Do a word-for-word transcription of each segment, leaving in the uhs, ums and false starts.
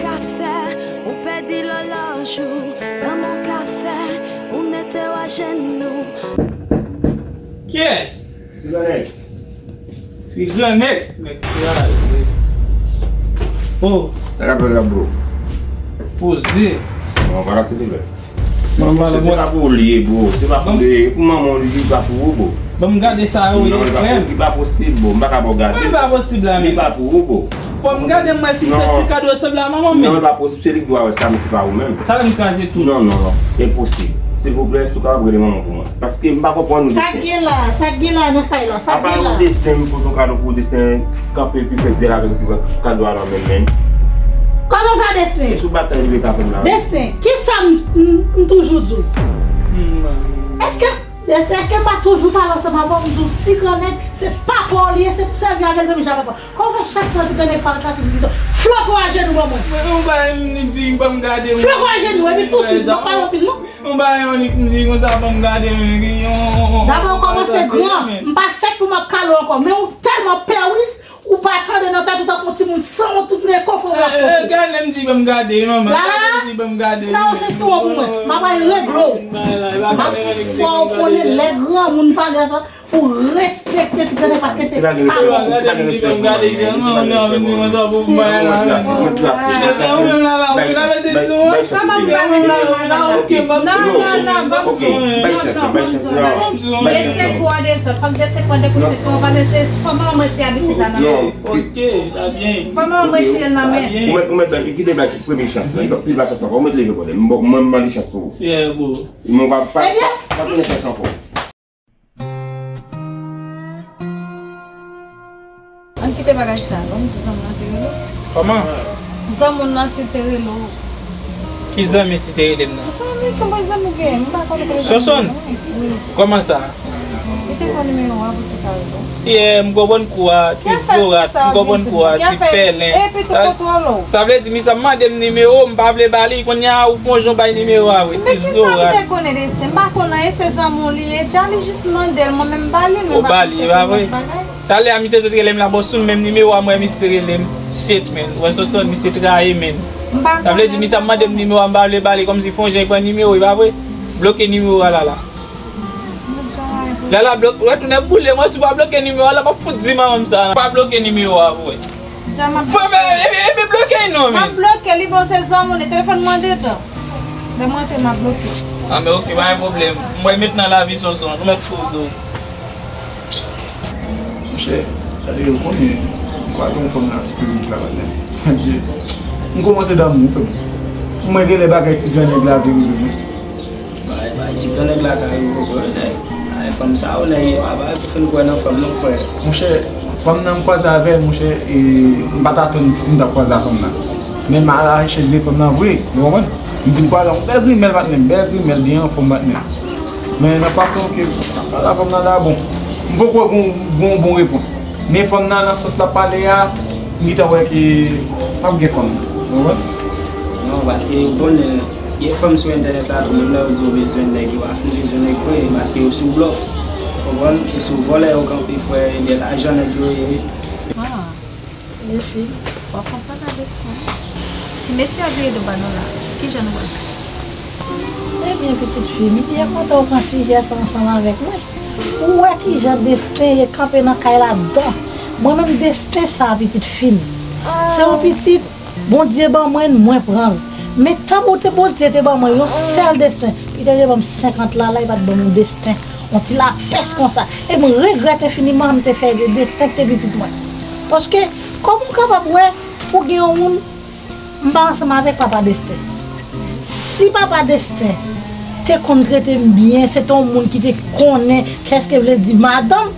Ka fè ou pèdi lòlòj ou, lanmou ka fè ou mete w ajenou. Kiyès? Ti gran nèg. Ti gran nèg. Nèg kraze. Oh. Sa ka fè la, bro? Poze. Bon, pa la, silvouplè. Mwen, mwen, se, se pa pou ou li ye, bro. Se pa pou ou li ye. Pou manman w li, li pa pou ou, bro. Ban m gade sa yo ye, frè m. Non, li pa posib, bro. M pa ka ba w gade. Kòman li pa posib la menm? Li pa pou ou, bro. Fò m gade m wè si se, si kado sanble a manman m menm. Non, li pa posib. Se li ki dwe wè sa, men se pa ou menm. Sa vin kraze tout. Non, non, non. Enposib. Silvouplè, si w kapab rele manman pou mwen. Paske m pa konprann ou. Sa k gen la? Sa k gen la nan kay la? Sa k gen la? Apa yon desten, m pote yon kado pou desten kanpe epi fè dyèl avèk epi kado a nan men men. Kòman sa desten? E sou batay li ret avè m la. Desten, kisa m, m, m toujou di w? Èske, desten, èske m pa toujou pale ansanm avè w, m di w ti gran nèg, se papa w li ye, se sèvi avè l menm jan papa. Kòman w fè chak fwa ti gran nèg parèt la, se diskisyon? Flanke w ajenou ban mwen. Mwen, yon bagay m di, ban m gade, mwen. Flanke w ajenou, epi tousuit, m pa pale anpil non. Yon bagay m annik m di konsa, ban m gade, mwen gen yon. Dabò, w kòmanse gran. M pa fèt pou m ap kale w ankò, men w tèlman pèwis, ou pa tande nan tèt ou tankou yon timoun sanwont, tout jounen kofre w ap kofre. Gade, m di ban m gade, manman. Gade, m di ban m gade. La, w se ti won pou mwen. M ap al regle w. M ap fè w konnen lè granmoun pale sa. Pou respekte ti gran nèg paske se pa yon. Ann kite bagay sa, ban m di zanmi nan te rele w. Kòman? Zanmi w nan si te rele w. Ki zanmi si te rele m nan? Zanmi, konbyen zanmi w genyen? M pa konn kòman zanmi w genyen. Wi. Kòman sa? Li te pran nimewo a pou te ka rele w. Yè, m konprann kou a, ti zorat, m konprann kou a, ti pèlen. Epi tou kontwole w. Sa vle di, misye ap mande m nimewo, m pa vle ba li, kounye a ou fè yon jan w bay nimewo a vre, ti zorat. Men kisa m te konnen de se? M pa konn anyen, se zanmi w li ye. Dja li jis mande l, mwen menm m ba li l, men m pa konn se ki lòt bagay. Talè a misye sot rele m la, bon, sou menm nimewo a m wè misye rele m. Shit, man. Wè Sonsonn, misye trayi, man. Sa vle di, misye ap mande m nimewo a, m pa vle ba li, kòmsi fè yon jan li pran nimewo, e pa vre? Bloke nimewo a, Lala. Lala, bloke, wè, tounen boule, mwen, si w pa bloke nimewo a, la, m ap fout di manman m sa. Pa bloke nimewo a, vre. Frè m, e, e, e, e bloke l non, men. M ap bloke li, bon, se zanmi w, li telefòn mande tan. Lè m rantre, m ap bloke. A, men oke, pa gen pwoblèm. M wè met nan lavi Sonsonn, ou mèt poze w. Monchè, gade, ou konnen, m kwaze yon fanm nan sou Facebook la, patnè. Adye, m kòmanse damou, frè m. M wè genlè bagay ti gran nèg la vle rive, men. Bay, bay, ti gran nèg la ka rive, frè, nèg. Ay, fanm sa yo, nèg, e pa bagay pou fin kwè nan fanm, non, frè. Monchè, fanm nan m kwaze avè l, monchè, e, m pa t atann si m t ap kwaze a fanm nan. Men m al a rechèch de fanm nan vre, ou konprann? M vin kwaze yon bèl grimèl, patnè m, bèl grimèl, byen anfòm, patnè m. Men nan fason ke fanm nan pale a fanm nan la, bon, m poko wè gon, gon bon repons. Men fanm nan, nan sans l ap pale a, m gentan wè ke p ap gen fanm nan, ou konprann? Non, paske, bon, gen fanm sou entènèt la tou, menm lè yo di yo bezwen nèg, yo pa fin bezwen nèg vre, paske yo sou blòf. Ou konprann? Se sou vòlè yo kanpe, frè, e gen lajan nèg yo ye. Ah, Zefi, w ap fè pata de san. Si mesye a vire do ba nou la, kijan nou wè? Ebyen, pitit fi m, m byen kontan w pran sijè sa ansanm avèk mwen. Ou wè kijan desten ye kanpe nan kay la dan. Mwen menm desten sa, pitit fi m. Se yon pitit Bondye ban mwen, mwen pran l. Men tanbou te Bondye te ban mwen yon sèl desten. Li te dwe ban m senkant lala, li pa t ban m yon desten. Yon ti lapès konsa. E mwen regrèt enfiniman m te fè desten k te pitit mwen. Paske, kòman w kapab wè ou gen yon moun, m pa ansanm avèk papa Desten. Si papa Desten te konn trete m byen, se te yon moun ki te konnen kiyès ki vle di madanm,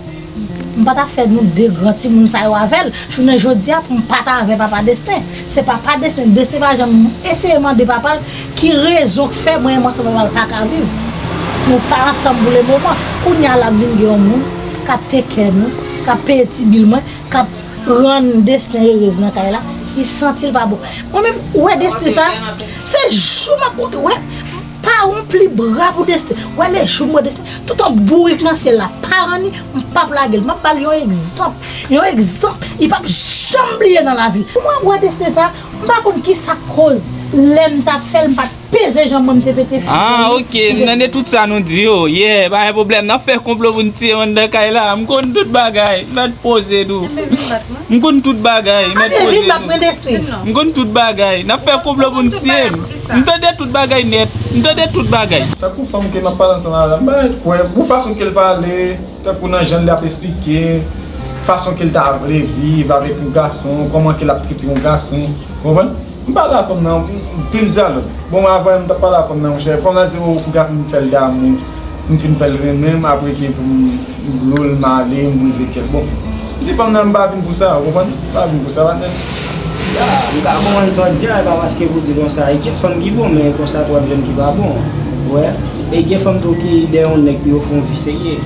m pa t ap fè nou de gran timoun sa yo avè l. Jounen jodi a, pou m pa t avè papa Desten. Se papa Desten, Desten pa janm eseye mande papa l ki rezon k fè mwen menm ansanm avè l pa ka viv. Nou pa ansanm pou le moman. Kounye a la, m vin gen yon moun k ap take care nou, k ap peye ti bil mwen, k ap rann Desten erez nan kay la, li santi l pa bon. Mwen menm, ou wè Desten sa, se jou m ap konte, wè, pa Yon pli bra pou Destin. Wè le jou m wè Destin, tout yon bourik nan syèl la, pa ranni, m p ap lage l. M ap ba l yon egzanp. Yon egzanp. Li p ap janm bliye nan lavi l. Mwen wè Destin sa, m pa konn ki sa k koz. Lè m t ap fè l, m pa t peze jan mwen m te pete fè. Ah, ok. M tande tout sa nou di yo. Yeah, pa gen pwoblèm. N ap fè konplo pou n tiye m anndan kay la. M konn tout bagay. Mèt poze nou. M konn tout bagay. Mèt poze nou. M konn tout bagay. N ap fè konplo pou n tiye m. M tande tout bagay nèt. M tande tout bagay. Tankou fanm ke n ap pale ansanm avè l, m pa kwè. Bon, fason ke l pale, tankou nan jan l ap esplike, fason ke l ta vle viv avèk yon gason, kòman ke l ap trete yon gason, ou konprann? M pale a fanm nan, m, m, pil dyalòg. Bon, avan m t ap pale a fanm nan, monchè. Fanm nan di, o, pou ka fin fè l damou, m fin fè l renmen m, apre ke pou m, m blo l, m ale, m brize kè l. Bon, m di fanm nan, m pa vin pou sa, ou konprann? M pa vin pou sa, patnè. Ya, m ka konprann sa w di a, e pa paske pou di konsa, e gen fanm ki bon, men konsa tou w ap jwenn ki pa bon. Ou wè? E gen fanm tou ki dèyè yon nèg pou yo fè yon vi serye.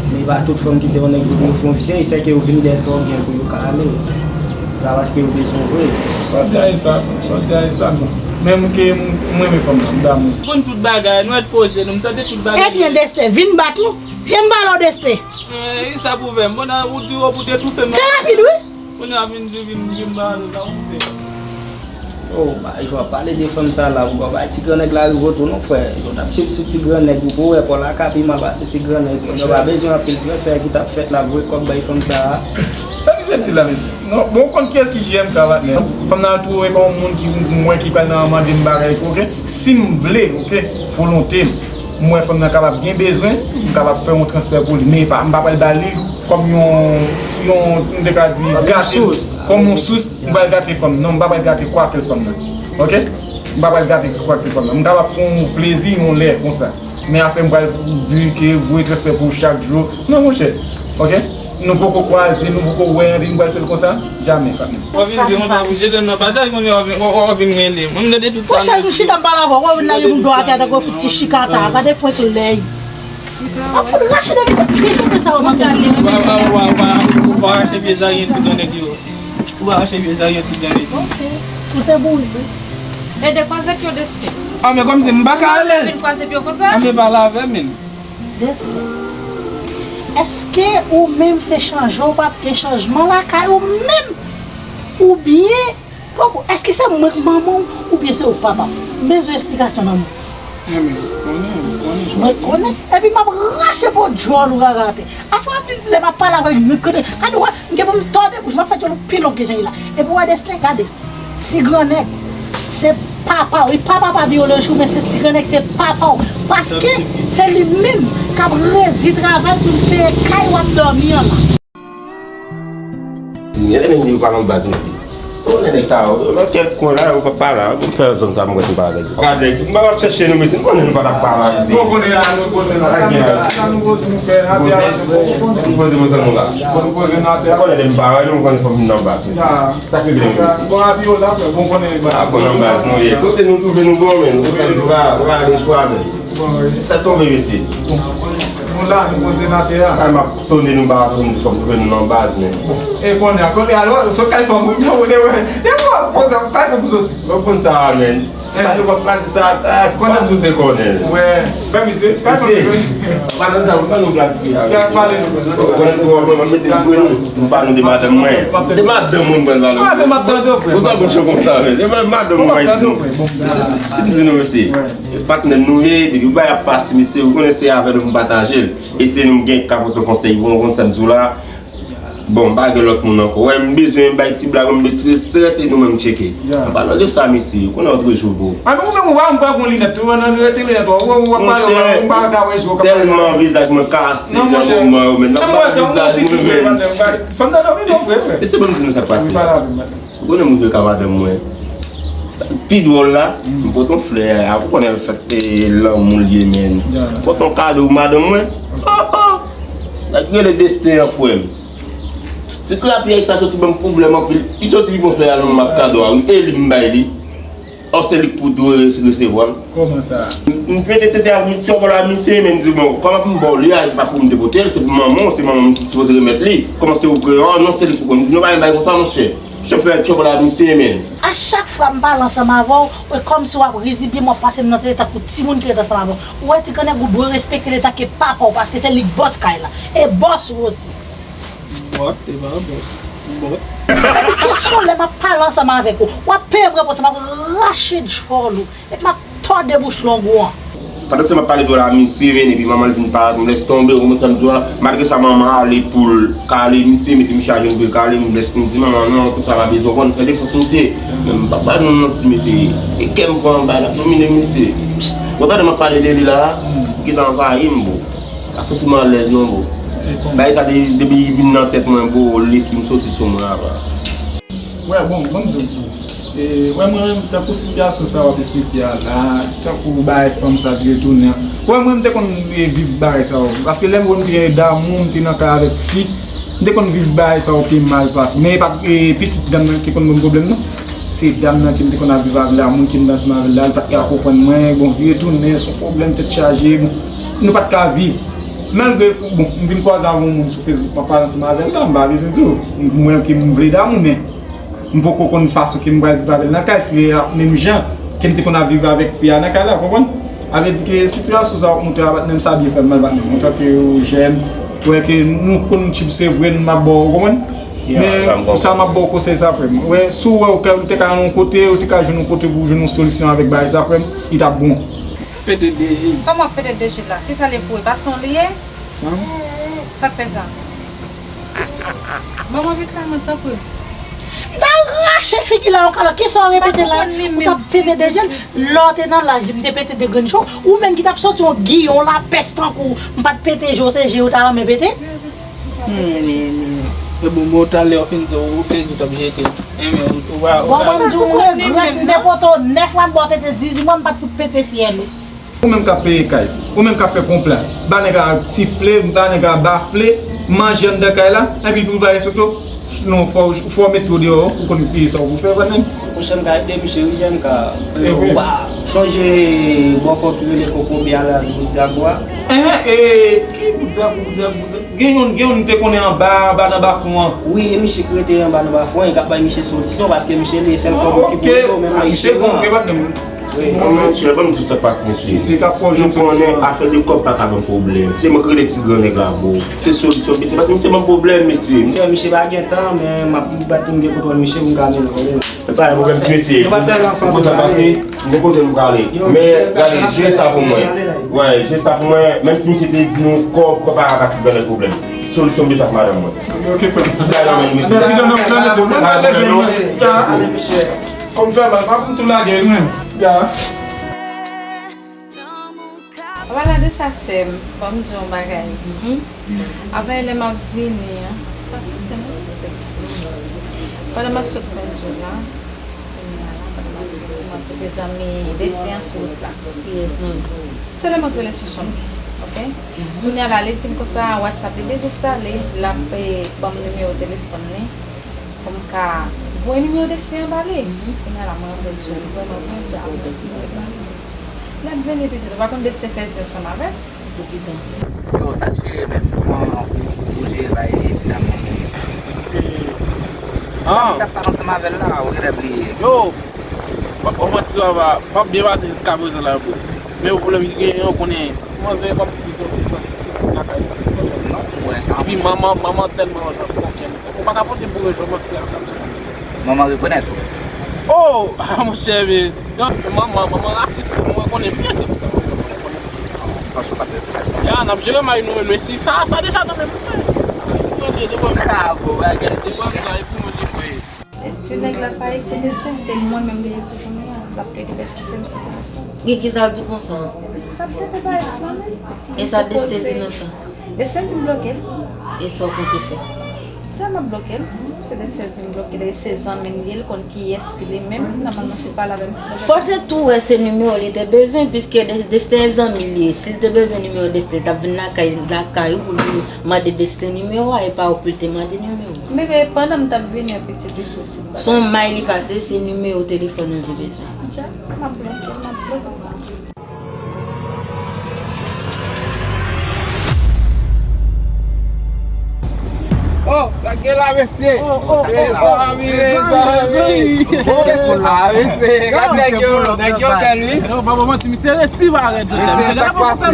Men e pa tout fanm ki dèyè yon nèg pou yo fè yon vi serye, se ke yo vin dèyè sa w gen pou yo ka ale. E pa paske yo bezwen w vre. Sa w di a e sa, fanm, sa w di a e sa, bon. Menm ke m, m renmen fanm nan, m damou. M konn tout bagay, nou mèt poze nou, m tande tout bagay. Ebyen, Destin, vin bat nou. Vin m pale w, Destin. Eh, sa pou fè m, bon, ou di w pou te toufe m. Se rapid, wi. Kounye a vin di, vin, vin ba nou la, ou fè. Oh, ba, yo ap pale de fanm sa la, pou bay ti gran nèg la rive tou non, frè. Yo t ap tchip sou ti gran nèg, ou pou wè kò la ka pi mal pase ti gran nèg. Yo pa bezwen anpil transfè ki t ap fèt la, voye kòb bay fanm sa a. Sa misye di la, mesye? Non, bon, ou konn kiyès ki J M K patnè? Fanm nan tou, e pa yon moun ki mwen ki pral nan mande m bagay, oke? Si m vle, oke? Volonte m. M wè fanm nan kapab gen bezwen, m kapab fè yon transfè pou li. Men pa, m pa pral ba li kòm yon, yon, m te ka di, gate, kòm yon sous, m pral gate fanm. Non, m pa pral gate kwakèl fanm nan. Oke? M pa pral gate kwakèl fanm nan. M kapab fè yon plezi yon lè konsa. Men afè m pral di ke voye transfè pou chak jou. Non, monchè. Oke? Nou poko kwaze, nou poko wè anpil, m pral fè l konsa? Jamè, patnè. W ap vin di konsa pou jete m nan paj la, kounye a w ap vin, w, w ap vin rele m. Mwen, m tande tout sa. Monchè, nou chita m pale avè w, w ap vin lage m dwa atè tankou yon ti chikata. Gade pwen klè. M ap fout rache de vizaj vye cheve sa yo nan tèt li. Ou pa, ou pa, ou pa, ou pa rache vye zaryen ti gran nèg yo. Ou pa rache vye zaryen ti gran nèg yo. Ok. Ou se bouri wi. E de kòzèt yo Destin. Ah, men kòmsi m pa ka alèz. Vin kwaze pye w konsa? Ah, men pale avè m, men. Destin, èske ou menm se chanje w p ap gen chanjman lakay ou menm? Oubyen, poko, èske se mwen k manman w oubyen se ou k papa m? M bezwen esplikasyon nan men w. Mwen konnen, mwen konnen. Mwen konnen. Epi m ap rache po djòl ou rara atè. Afè w ap vin di lè m ap pale avè w, mwen konnen. Gade, wè, m gen pou m tòde bouch, m ap fè djòl ou pi long ke jan l la. Epi w wè Destin, gade. Ti gran nèg, se papa w. E pa papa byolojik ou, men se ti gran nèg, se papa w. Paske se li menm k ap redi travay pou l peye kay w ap dòmi an la. Gen de nèg yo pa nan baz, mesye. Ou konnen nèg sa yo, nan kèk kwen la, yo pa pale, pou fè zòn sa, mwen pa avèk yo. Gade, m pa ap chèche nou, mesye, m konnen nou pa t ap pale, mesye. Bon, konnen la, nou konnen la. Sa gen la, sa nou poze nou fè, atè a, nou poze. Nou poze, poze nou la. Bon, nou poze nou atè a. Ou konnen lè m pa wè nou, ou konnen fò m vin nan baz, mesye. Sa k regle nou, mesye. Bon, api yo la, frè, bon, konnen. Ah, bon, nan baz nou ye. Kote nou twouve nou bon, men. Nou pa, nou pa gen chwa, men. Bon, wi. Sa tonbe, mesye. Bon. Nou la, nou poze n atè a. Kay m ap sonnen, nou pa konn di fòk nou fè nou nan baz, men. E konnen, konnen, alò, sot kay fanm ou, ou te wè. E mwen, poze, kay fanm ou soti. Mwen konn sa, men. Sa nou pa plati sa, ah, konnen m sou te konnen. Wè. Wè, misye, kay fanm ou soti. Madan sa, mwen pa nou plati. Ya, pale nou, mwen, mwen, mwen, mwen mete nou grenn, mwen pa nou de madanm mwen. De madanm mwen, mwen, mwen. Ah, men m ap tande w, frè. Ou sa bouch ou konsa, men. De madanm mwen, mwen, di nou. Si, si, si m di nou, mesye. Patnè m nou ye, depi w bay ap pase, mesye, ou konnen se avè nou pou m pataje l. E se nou m gen k ap pote konsèy pou w, konn sa m di w la. Bon, m pa gen lòt moun ankò. Wè, m bezwen bay ti blag, m de tre strès, e nou menm tcheke. An palan de sa, mesye, ou konnen antre jou, bro. A, men ou menm, ou pa, ou pa gon linèt tou, nan retire linèt ou, ou, ou pa, ou pa ka wè jou, ou ka pale. Tèlman vizaj mwen kase nan moman yo, men nan pa vizaj mwen, men. Fanm nan dòmi non, frè, frè. Mesye, ban m di nou sa k pase. Ou konnen m jwe ka madanm mwen. Sa k pi dwòl la, m pote yon flè a, ou konnen fèt, e, lanmou l ye, men. M pote yon kado pou madanm mwen. Oh, oh! Nèg rele Destin an, frè m. Ti krapyèy sa soti ban m pwoblèm anpil. Li soti pi bon flè a nan men m ak kado a, wi. E li m bay li. Ò, se li k pou tou re-, resevwa l. Kòman sa? M, m pete tete ak mi tchòpòl a misye, men m di, bon, kòman pou m ba w li a, se pa pou m te pote l, se pou manman w, se manman m ki sipoze remèt li. Kòman se ou k, oh, non, se li k pou pran. M di, non, pa gen bagay konsa, monchè. Chopè, chopè la, misye, men. A chak fwa m pale ansanm avè w, e kòmsi w ap rizibye m, w ap pase m nan tele tankou timoun ki ret ansanm avè w. Ou wè, ti grannèg, ou dwe respekte l etanke papa w, paske se li k bòs kay la. E bòs ou osi. Bòt, e pa bòs. Bòt. Kesyon lè m ap pale ansanm avèk ou, w ap peye m repons, m ap rache djòl ou, epi m ap tòde bouch long ou an. Pandan se m ap pale de la, misye vin epi manman l vin parèt, m lès tonbe, ou konprann sa m di w la? Malgre sa, manman ale pou l kale misye, mete misye ajenou pou l kale, m lès pou m di manman, non, tout sa pa bezwen konn, fè defans misye. Men m pa ba nou manti, mesye. E kè m pran anba l ap domine misye. Ou wè pandan m ap pale de li la, m gentan anvayi m, bro. Pa santi m alèz non, bro. Bagay sa de, depi li vin nan tèt mwen, bro, lespri m soti sou mwen apa. Wè, bon, ban m di w, bro. E, wè, mwen menm, tankou sitiyasyon sa w ap eksplike a la, tankou bagay fanm sa vin retounen an. Wè, mwen, m te konn, e, viv bagay sa yo. Paske lè m wè m te gen damou, m te nan kay avèk fi, m te konn viv bagay sa yo pi mal pase. Men e pa t, e, pitit dam nan ki konn ban m pwoblèm, non. Se dam nan ke m te konn ap viv avè l la, moun ke m te ansanm avè l la, li pa t ka konprann mwen. Bon, vire tounen, se yon pwoblèm tèt chaje, bon, nou pa t ka viv. Malgre, bon, m vin kwaze avè yon moun sou Facebook, m ap pale ansanm avè l la, m pa bezwen di w, m wè ke m vle damou, men m poko konn fason ke m pral viv avè l nan kay, si l ap menm jan ke m te konn ap viv avèk fi a nan kay la, w konprann? Sa vle di ke sitiyasyon sa w ap montre a, pa t menm sa byen fè m mal, pa t menm. Antanke jèn, ou wè ke nou konn tchip, se vre, m ap ba w, ou konprann? Men sa m ap ba w konsèy sa, frè m. Wè, si w wè w ka, ou te ka nan yon kote, ou te ka jwenn yon kote pou w jwenn yon solisyon avèk bagay sa, frè m, li t ap bon. Pete de je. Kòman pete de je la? Kisa li ye pou ou? E pa son li ye? San? Sa k fè sa? Manman vit la, mwen tanpri. M ta rache figi la yon kalòt. Kisa w repete la? Ou t ap pete de je l. Lè w te nan laj li, m te pete de grenn je w. Ou menm ki t ap soti yon giyon lapès tankou w, m pa t pete je w, se je w ta renmen pete? Hmm, hmm, hmm. E bon, bon, talè w fin di w te di w t ap jete. Enben, ou, ou pa, ou pa. Bon, mwen m di w, m regrèt, m te pote w nèf mwa, m ba w tete dizuit mwa, m pa t fout pete fyèl ou. Ou menm k ap peye kay, ou menm k ap fè konpla, ba nèg a tifle, ba nèg a bafle, manje anndan kay la, epi pou l pa respekte w, non, fò, fò w mete yo deyò, ou konn ki sa w pou fè, frè m. Pwochèn ka ede misye, wi, jèn ka, ou pa chonje bòkò ki rele Kokobe a la, bout djab ou a? Enhen, e, ki bout djab, bout djab, bout djab? Gen youn, gen youn m te konnen anba, anba nan bafon an. Wi, e misye ki rete anba nan bafon an, e k ap bay misye solisyon, paske misye li sèl kòb ki pou yo, menm nan misye bon, gen pa de moun. Wi. Monchè, ban m di w sa k pase, mesye. Misye ka fò jan nou konnen afè de kòb pa ka ban pwoblèm. Se mwen ki rele ti gran nèg la, bro. Se solisyon, mesye. Paske misye ban pwoblèm, mesye. Misye, misye pa gen tan, men m ap bat pou m gen kontwòl misye, pou m ka mennen l. Pa gen pwoblèm, ti mesye. Nou pa pèdi anfòm, nou pale. M gen kote m prale. Men, gade, jere sa pou mwen. Wè, jere sa pou mwen. Menm si misye te di nou kòb, kòb pa ka ti gran nèg pwoblèm. Solisyon m bezwen ak madanm mwen. Ok, frè m. Tout bagay nan men misye. Nan, nan, nan, nan, mesye, mwen pral leve, mwen. Ya. Kòm fè mal, pa pou m tou lage, mwen. Ya. An palan de sa, sè m, ban m di w yon bagay. Apre lè m ap vini an, pati sè m, sè m. Pandan m ap sot kondwi la, kounye a la, pandan m ap vini, m ap twouve zanmi Destin an sou wout la. Kiyès nan yo? Se lè m ap rele sou son li, oke? Kounye a la, li di m konsa, WhatsApp li dezenstale, l ap, eh, ban m nimewo telefòn li. Pou m ka voye nimewo Destin an ba li. Kounye a la, mwen antre sou li vrèman, vrèman, vrèman. L ap vini pitit, ou pa konn Destin fè zen ansanm avè l? Poukisa? Yo, sa k jere menm? Kòman ou, ou jere bay ti dam nan menm? Ti dam ki t ap pale ansanm avè l la, ou genlè bliye. Yo! M ap, m ap manti papa, m ap byen pase jiska prezan la, bro. Men yon pwoblèm ki genyen, ou konnen, ti manzè kòmsi gon ti sans ti lakay li, ou konprann sa m di la? Non, m wè sa. Epi manman, manman tèlman jan fòkè. Ou pa ka pote boure jòman se a sa m di. Manman rekonèt ou? Oh! Ah, monchè, men, manman, manman rasis, mwen konnen byen, se pou sa mwen konnen, konnen byen. Paske w pa t fè travay. Ya, n ap jere may nou, men si sa, sa deja nan men mwen. Bravo, bagay. Depi mwen di, e pou mwen li voye. Ti nèg la pa ekri Destin, se mwen menm li ekri kounye a. L ap plede pèsiste m sou telefòn. Gen kisa l di konsa? L ap plede bay flann. E sa Destin di nan sa? Destin di m bloke l. E sa w konte fè? Sa m ap bloke l. Se Destin di m bloke l, e se zanmi l ye, l konn kiyès ki li menm. Nòmalman, si l pale avè m, se Fò te tou wè se nimewo li te bezwen, piske Des-, Destin e zanmi l ye. Si l te bezwen nimewo Destin, l t ap vin lakay, lakay ou pou l vin mande Destin nimewo a, e pa ou pou l te mande nimewo a. Men ke pandan m t ap vini an, pitit, li tou ti bagay sa. Se yon may li pase, se nimewo telefòn ou li bezwen. Dja, m ap bloke l, m ap bloke l. Oh, sa gen la, mesye? Oh, oh, oh, oh, mezanmi, mezanmi. Ah, mesye, gad nèg yo, nèg yo bèl, wi. Non, pa bon manti, misye resi pa rèd. Mesye, sa k pase?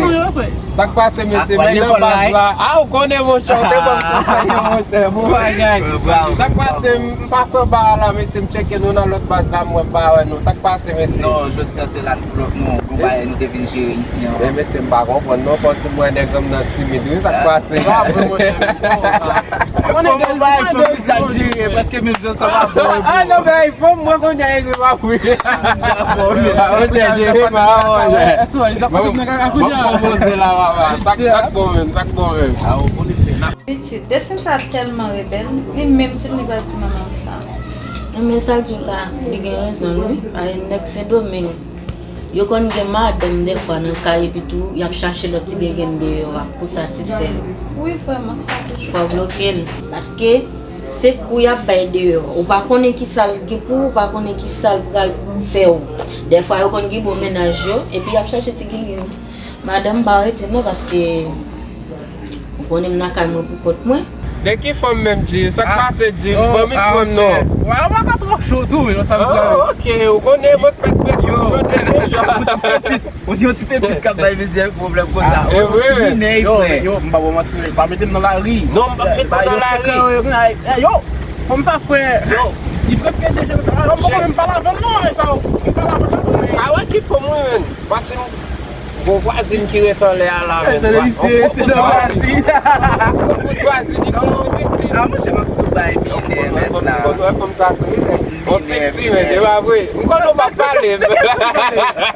Sa k pase, mesye? Men nan baz la. Ah, ou konnen, monchè, ou te ban m konsèy yo, monchè. Bon bagay. Sa k pase? M pase anba a la, mesye, m tcheke nou nan lòt baz la, m wè m pa wè nou. Sa k pase, mesye? Non, jodi a se la nou, nou, gon bagay nou te vin jere isi an. Men mesye, m pa konprann non, fò w di m wè nèg an m nan timid wi, sa k pase? Fò m bay fò m vizaj jere, prèske menm jan sa va bon. Ah non, men fò m mwen konnen e rive apre. Ah, monchè, jere pa, monchè. Bon, bon, bon, se la, papa. Sa k, sa k bon menm, sa k bon menm. Pitit, Desten sa tèlman rebèl, li menm di m li pral di manman m sa. Men sa l di w la, li gen rezon l wi. Ay, nèg Sendomeng, yo konn gen madanm dèfwa nan kay, epi tou, y ap chache lòt ti grenn deyò a pou satisfè yo. Wi, vrèman, sa toujou. Fò w bloke l, paske se kou y ap bay deyò. Ou pa konnen ki sa l gen pou ou, ou pa konnen ki sa l pral fè w. Dèfwa, yo konn gen bon mennaj yo, epi y ap chache ti grenn. Madanm, pa rete non, paske ou konnen m nan kay mwen pou kont mwen. De ki fanm menm, G? Sa k pase, G? Ban m eskonn non. Wè, ou pa ka twò cho tou, wi, non, sa m di la. Oh, ok, ou konnen mwen k mèt pepit, cho deja. Ou di yon ti pepit k ap bay mizè, pwoblèm konsa. Ou ti minè, frè. Yo, m pa ba w manti, men pa mete m nan lari. Non, m p ap mete w nan lari. Yo, fanm sa, frè, li prèske dejenere. Yo, m poko menm pale avè l non, e sa, m pale avè l non. A wè ki fanm mwen menm. Paske m gon vwazin ki ret anlè a la, men. Yon kout vwazin. Yon kout vwazin, li gon ti pitit. Ah, monchè, m ap tou bay minè, mèt la. Ou konn wè fanm sa tou, wi, men. Yon seksi, men, e pa vre. M konnen w p ap pale, men.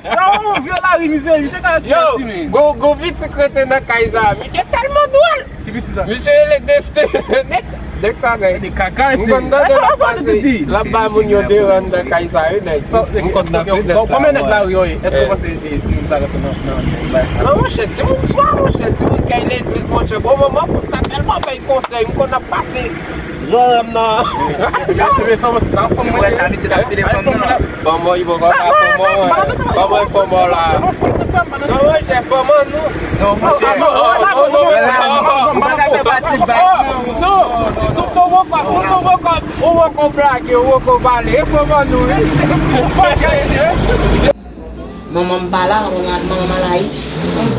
Sa yon vye lari, mizè, misye ka ret isit, men. Yo, gon, gon pitit rete nan kay sa. Misye tèlman dwòl. Ki pitit sa? Misye rele Desten. Nèg, nèg sa, nèg. Nèg kaka, m konn tande l ap pase. L ap bay moun yo deran anndan kay sa, wi, nèg. M konn nan fenèt la. Kòman nèg lari yo ye? Èske w panse, eh, timoun sa rete nan, nan, nan bagay sa? Non, monchè, timoun swa, monchè, timoun k al legliz, monchè. Bon, manman, fanm sa tèlman bay konsèy, m konn ap pase zòrèm nan. Yo, men sa, sa fanm mwen. Wè sa, misye t ap file fanm nan. Fanm mwen, li poko ka fanm mwen. Fanm mwen, fanm mwen la. Non, monchè, fanm an nou. Non, monchè. Non, non, non, non, non. Ou pa ka fè pati baz, non. Non, tout bon kòb, tout bon kòb. Ou poko blage, ou poko pale. E fanm an nou, wi. Manman m pa la, manman m al Ayiti.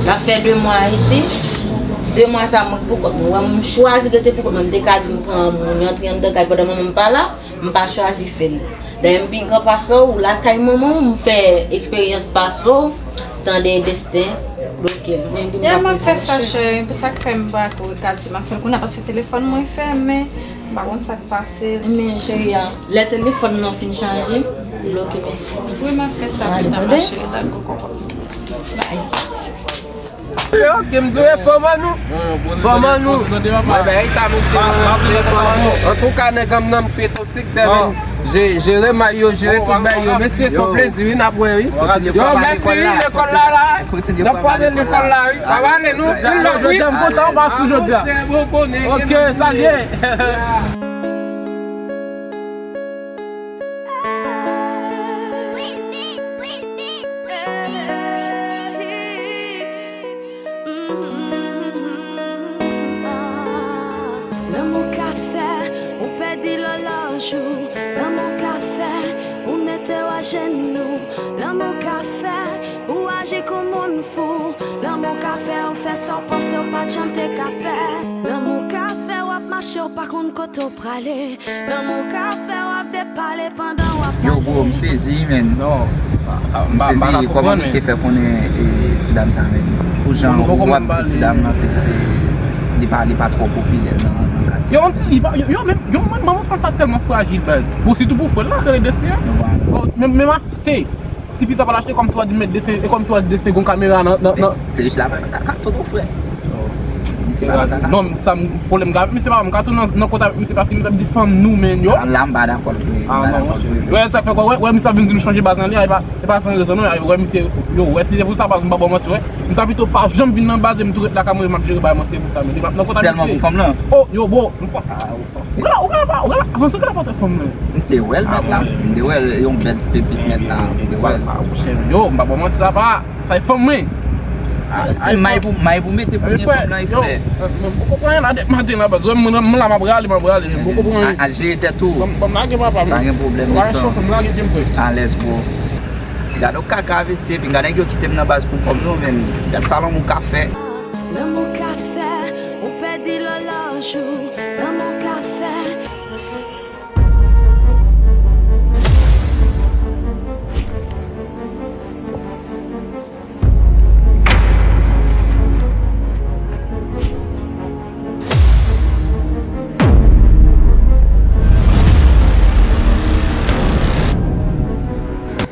L ap fè de mwa Ayiti. De mwa sa, mwen pou kont mwen. Wè, m chwazi rete pou kont mwen. M te ka di m pran moun, antre anndan kay pandan manman m pa la. M pa chwazi fè l. Dayè, m pi gran pase w, ou lakay manman w, m fè eksperyans pase w, tande Desten, bloke l. Mwen, m ap fè sa, cheri, pou sa k fè m pa ko ka di m ap fè l kounye a, paske telefòn mwen fèmen, m pa konn sa k pase. Men, cheri a, lè telefòn nan fin chaje, bloke, mèsi. Wi, m ap fè sa pita, ma cheri, dakò, kòkò. Bye. Ok, m di w, e fanm an nou. Fanm an nou. Mwen, bagay sa, mesye, mwen, se fanm an nou. Antouka, nèg an m nan, m swete w siksè, men. Je-, jere may yo, jere tout bay yo. Mesye, se yon plezi, wi, n ap wè, wi. Yo, mèsi, wi, lekòl la, la. N ap pale lekòl la, wi. Pa pale, non. Jodi a, m kontan w pa sou jodi a. Ok, salye. Lanmou ka fè ou pèdi lòlòj ou. Lanmou ka fè ou mete w ajenou. Lanmou ka fè ou aji kou moun fou. Lanmou ka fè ou fè sa w panse w pa t janm te ka fè. Lanmou ka fè w ap mache w pa konn kote w prale. Lanmou ka fè w ap depale pandan w ap pale. Yo, bro, m sezi, men. Non, sa, sa, m pa, m pa ka konprann, men. M sezi kòman misye fè konnen, e, ti dam sa, men. Pou jan ou ap di ti dam nan, se, se, li pa, li pa twò popilè nan, nan katye. Yo, yon ti, li pa, yo, yo, menm, yo, manman fanm sa tèlman frajil, baz. Bon, sitou pou frè l la, rele Desten an. Bon, menm, menm achte. Tifi sa pral achte kòmsi w a di mèt Desten, e kòmsi w a di Desten gon kamera nan, nan, nan. Se rich la pa nan kaka, tonton frè. Misye pa nan kaka. Non, sa m, pwoblèm m ka, misye pa, m ka tou nan, nan kont avèk misye paske misye ap di fanm nou, men, yo. La, la, m pa dakò l vre, m pa dakò l vre. Wè, sa fè kwa, wè, wè, misye ap vin di nou chanje baz nan li a, e pa, e pa san rezon, non, wè, misye, yo, wè, si se pou sa, baz, m pa ba w manti, wè. M ta pito pa janm vin nan baz, e m tou ret lakay mwen, m ap jere bagay mwen, se pou sa, men, nan kont avèk misye. Sèlman pou fanm nan? Oh, yo, bro, m pa. Ou ka la, ou ka la, ou ka la, avanse, ou ka la pòte fanm nan. M te wè l, mèt la. M te wè l, yon bèl ti pepit, mèt la. M te wè l. Yo, m pa ba w manti, sa pa, sa e fanm mwen. Se may pou, may pou mete pou men fanm nan, frè. Mwen poko pran anyen la dèp maten la, baz. Mwen la, m ap rale, m ap rale, men m poko pran anyen. Al jere tèt ou. Ban m lage, papa. Pa gen pwoblèm, men san. Alèz, bro. Gade yon kaka mesye, pinga nèg yo kite m nan baz pou kòb non, men gad sa lanmou ka fè. Lanmou ka fè ou pèdi lòlòj ou, lanmou ka fè.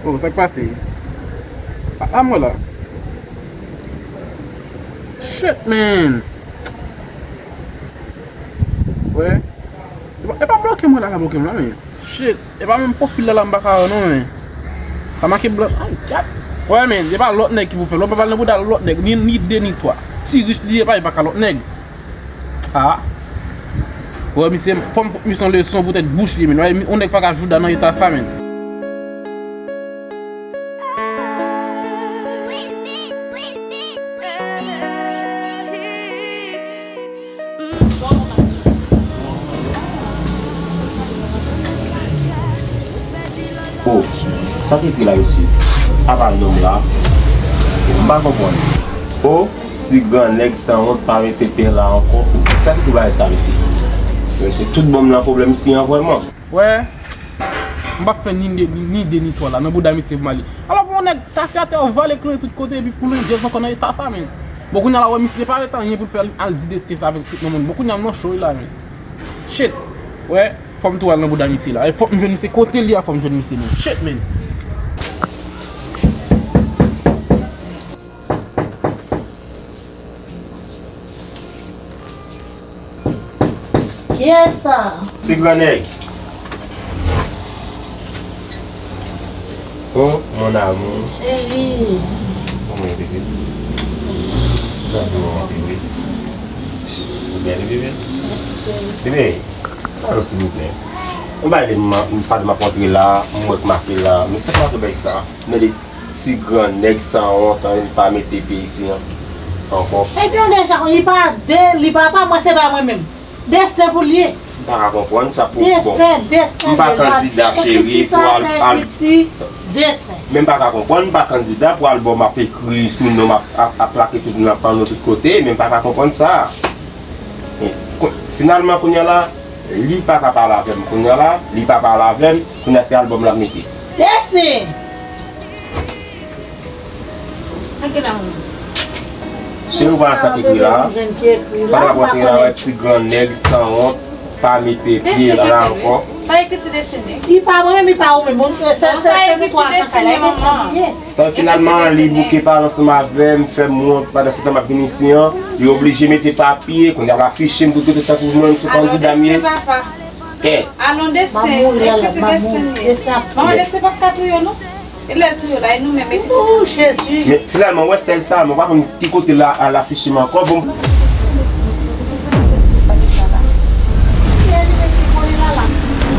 Oh, sa k pase? Sa pa mwen la. Shit, man. Wè. E pa, e pa bloke mwen la, ka bloke mwen la, men. Shit. E pa menm pwofil la, la m pa ka wè non, men. Sa make blan. Ay, gad. Wè, men, e pa lòt nèg ki pou fè l. Wè, pa pale nan bouda lòt nèg. Ni, ni de, ni twa. Ti rich li ye, pa, e pa ka lòt nèg. Ah. Wè, misye, fò m fout misye yon leson poutèt bouch li, men. Wè, yon nèg pa ka jouda nan eta sa, men. Oh, sa ki ekri la, mesye? Apa nonm la? M pa konprann. Oh, ti gran nèg sanwont pa mete pye la ankò. Sa ki ekri bagay sa, mesye? Mesye, tout bon m nan pwoblèm isi an vrèman. Wè, m p ap fè ni de, ni, ni de, ni twa la, nan bouda misye pou m ale. Alò pou yon nèg tafyatè vale kleren tout kote epi pou lendjèz ankò nan eta sa, men. Bon, kounye a la, wè, misye pa ret anyen pou l fè al di Destin sa avèk tout nan moun. Bon, kounye a m nan cho wi la, men. Shit. Wè, fò m tou al nan bouda misye la. E fòk m jwenn misye kote li a, fò m jwenn misye, men. Shit, men. Kiyès sa? Ti gran nèg. Oh, mon amour. Cheri. Kòman w ye, bebe? Kòman w ye, bebe? Ou bèl, bebe? Mèsi, cheri. Bebe, pale silvouplè. Yon bagay de m, m pa de m ap rantre la, m wè k make la. Men sa k make bagay sa? Men de Ti gran nèg sanwont an, li pa mete pye isi an ankò. Ebyen, deja, li pa de, li pa ta, mwen se pa mwen menm. Destin pou l ye. M pa ka konprann sa pou, bon. Destin, Destin, m pa kandida, cheri, pou al, al. Destin. Men m pa ka konprann, m pa kandida pou albòm ap ekri sou non m ap, ap, ap plake tout nan panno tout kote, men m pa ka konprann sa. E, ko-, finalman, kounye a la, li pa ka pale avè m kounye a la, li pa pale avè m, kounye a se albòm l ap mete. Destin! Cheri, ou pa wè sa k ekri la? Pa rapote la, wè ti gran nèg sanwont, pa mete pye la ankò. Sa ekri ti Destin. Li pa mwen menm, li pa ou menm. Bon, se, se, se nou twa nan kay la, e Destin li ye. Sa finalman, li bouke pale ansanm avè m, fè m wont, pandan se tan m ap vin isi an, li oblije mete papye, kounye a l afiche m tout kote tankou mwen se kandida m ye. Alon Destin, papa. Alon Destin, ekri ti Destin li ye. Manman Destin p ap ka touye w non. E lè l touye w la, e nou menm, e pitit nou. Jezi. Men finalman, wè sèl sa, mwen pa konn ki kote la, al afiche m ankò. Bon.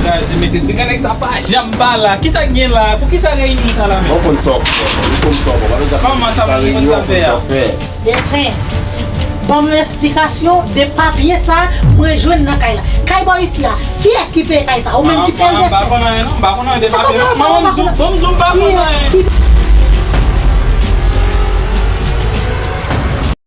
Gazi, mesye, ti gran nèg sa pa janm pa la. Kisa k gen la? Poukisa reyinyon sa la menm? Mwen konn sa w fè. Mwen konn sa w fè. Kòman sa, mwen konn sa m fè a? Destin, ban m yon esplikasyon de papye sa mwen jwenn nan kay la. Kay bò isi a, kiyès ki peye kay sa? Ou menm ki peye l, Destin? M pa konn anyen non, m pa konn anyen de papye non. Manman, m di w, bon, m di w, m pa konn anyen.